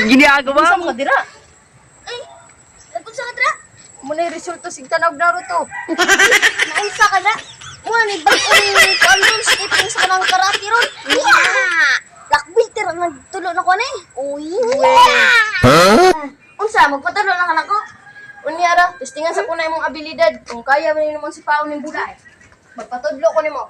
Ginagawa Unsa mo? mga dira? Ay, nag-unsa ka dira? Mo na resulta sig tanaw Naruto. Naunsa ka na? Mo ni bag-ong kuan ron, skipping sa kanang karate ron. Yeah! Black belt ra nagtulo na ko ni. Uy. Huh? Unsa magpatulo na ka nako? Unya ra, testingan sa kunay imong abilidad kung kaya man nimo si paon ning bulay. Magpatudlo ko nimo.